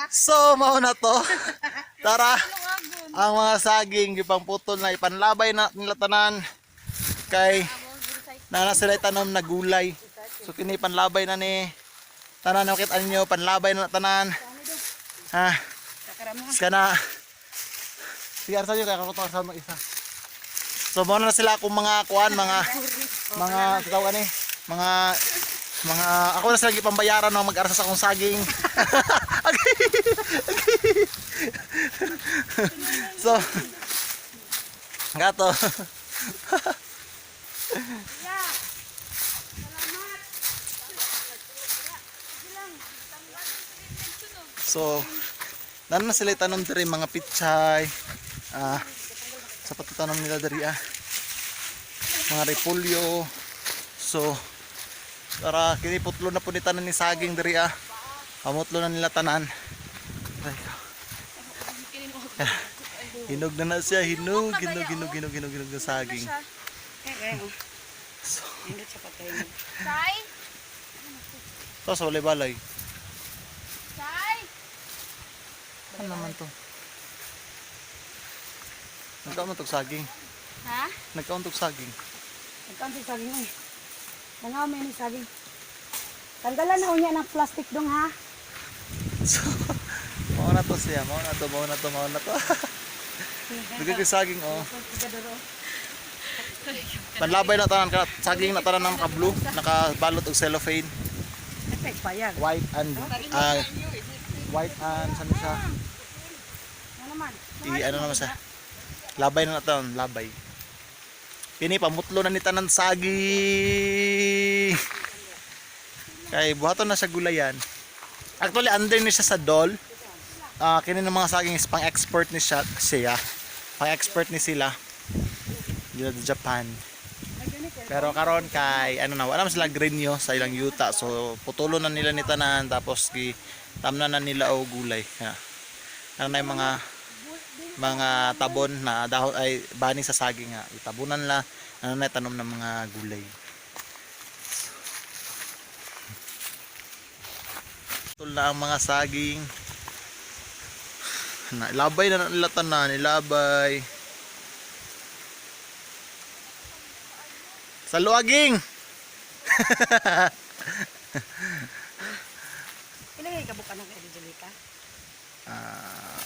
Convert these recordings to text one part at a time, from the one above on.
So, mao na to. Tara. Ang mga saging gipangputol na, ipanlabay na nila tanan kay nana sila tanom na gulay. So kini panlabay na ni tanan, nakita ninyo, panlabay na tanan. Ha. Kana. Sige, arsa nyo, kaya kakutok sa isa. So mao na sila akong mga kuan, mga tawag ani, mga ako na sila gipambayaran no mag-arsa sa akong saging. So gato. So nan na sila tanom diri mga pichay. Ah, sa patatanong nila diri ah. Mga repolyo. So tara, kini putlo na po ni tanan ni saging diri ah. Pamutlo na nila tanan. Aray ko. Hinog na na siya, hinog, hinog, hinog, hinog, hinog, hinog na saging. So, Tay? to sa walay balay. Tay? Ano naman to? Nagkaon tog saging. Ha? Nagkaon tog saging. Nagkaon si saging eh. Nangaw ni saging. Tanggalan na unya ng plastic dong ha. So, mao na to siya, mao na to, mao na to, mao na to. Dugay kay saging oh. Panlabay na tanan ka, saging na tanan ng naka-blue, nakabalot og cellophane, Ay, payag. white and white and saan siya? Ano naman? I ano naman siya? Labay na tanan, labay. Kini pamutlo na ni tanan saging. Kay buhaton na siya gulayan. Actually under ni siya sa dol. Ah, kini ng mga saging is pang-export ni siya, siya. Pang-export ni sila. Dito sa Japan. Pero karon kay ano na, wala man sila grenyo sa ilang yuta. So putulo na nila ni tanan, tapos gi tamnan na nila og gulay. Ha. Ano na yung mga tabon na dahon ay bani sa saging nga itabunan la ano na tanom ng mga gulay. Tul na ang mga saging na ilabay na nila tanan, ilabay sa luaging. Ilagay ka buka ng kay Angelica. Ah,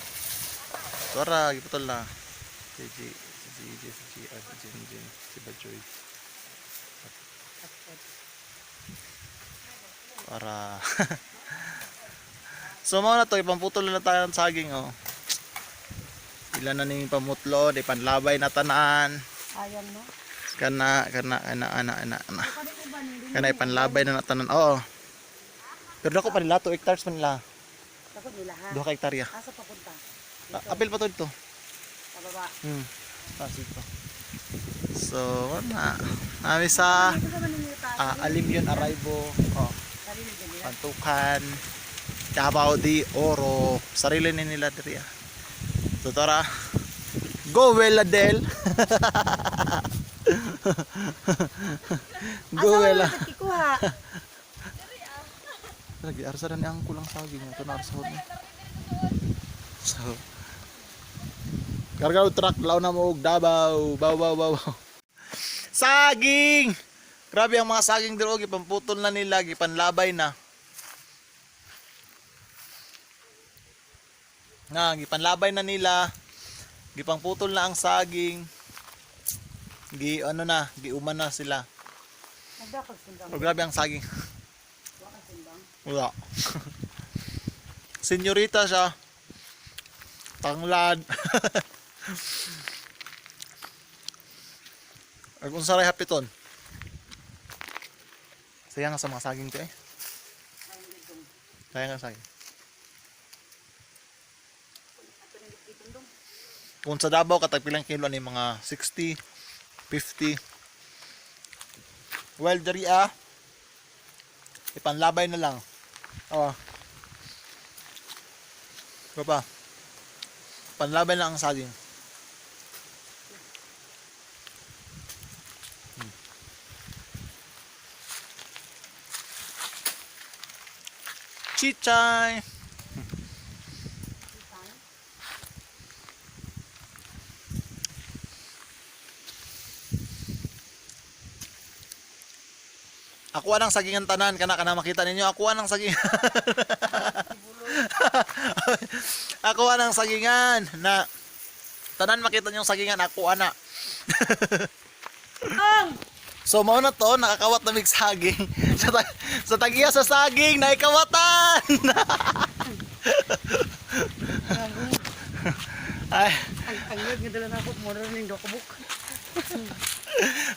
Tora, giputol na. Si G, si G, G, si G, ah, si Jin, Jin, si Bajoy. Para. So mao na to, ipamputol na tayo ng saging oh. Ilan na ning pamutlo, di panlabay na tanan. Sayang no. Kana kana ana ana ana ana. Kana ipanlabay na na tanan. Oo. Pero dako pa nila, 2 hectares pa nila. Takot nila ha. 2 ka hektarya. Asa papunta? Ah, apil pa to dito. Pababa. Ah, dito. So, wala. Nami sa Ito naman ninyo ta. Alimyon Arrivo. Oh, Sarili din nila. Pantukan. Davao de Oro. Sarili ni nila diri ah. So tara. Go Veladel. Go Vela. Asa man ikuha? Lagi arsa na ni ang kulang saging ato na arsa ni. So Karga og truck law na mo og Davao. Baw baw baw. Baw. Saging! Grabe ang mga saging dito, gipamputol na nila, gipanlabay na. Nga, gipanlabay na nila. Gipangputol na ang saging. Gi ano na, giuman na sila. Nagdakag sundang. Oh, grabe ang saging. Wala. Senyorita siya. Tanglad. Ay, kung saray hapiton. Saya nga sa mga saging to eh. Saya nga sa saging. Kung sa Davao, katag pilang kilo ni mga 60, 50. Well, diri ah. Ipanlabay na lang. Oh. Ito pa. Panlabay lang ang saging. Chichay! Ako ang sagingan tanan kana kana makita ninyo ako ang sagingan. Ako ang sagingan na tanan makita niyo sagingan ako ana. So mao na to, nakakawat na mig saging. Sa tagiya sa saging, naikawatan. Ay, Ang tanglad nga dala na ako mo ning dokubok.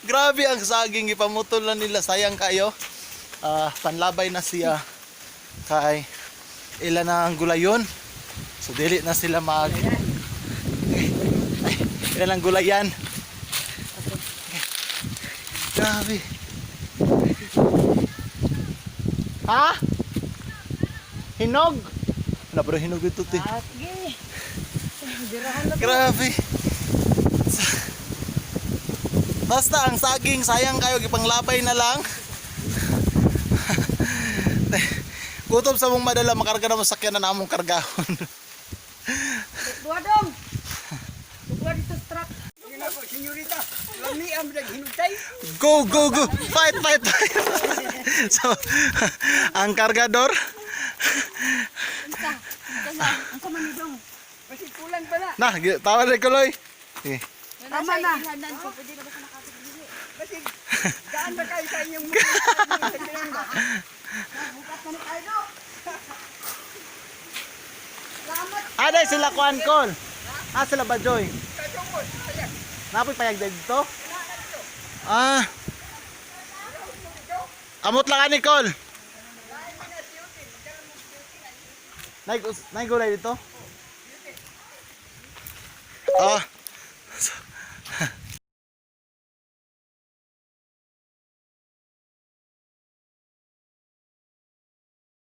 grabe ang saging ipamutol na nila, sayang kayo. Ah, panlabay na siya kay ila na ang gulayon. So dili na sila mag Ay, ila ang gulayan. Grabe. Ha? Hinog? Wala pero hinog ito, te. Ah, sige. Dirahan na. Grabe. Basta ang saging, sayang kayo, gipanglabay na lang. Gutom sa mong madala, makarga na mo sakyan na namong kargahon. Duha dong. Duha dito sa truck. Yun ako, senyorita. Lami ang naghinutay. Go, go, go! Fight, fight, fight! So, ang kargador, Unsa? Unsa? Ang man ni dong. Kasi kulang pala. na, tawa rin kuloy. Sige. Tama na. Ilhanan ko pwede na ba sa nakapit dili? Kasi daan ba kayo sa inyong mga sa Pilangga? Bukas na ni kayo do. Salamat. Aday sila kuan kol. Ah, sila ba Joy? Katungod, ayan. Napoy payag dito? Ah. Amot lang ani kol. Nay, nay gulay dito? Ah,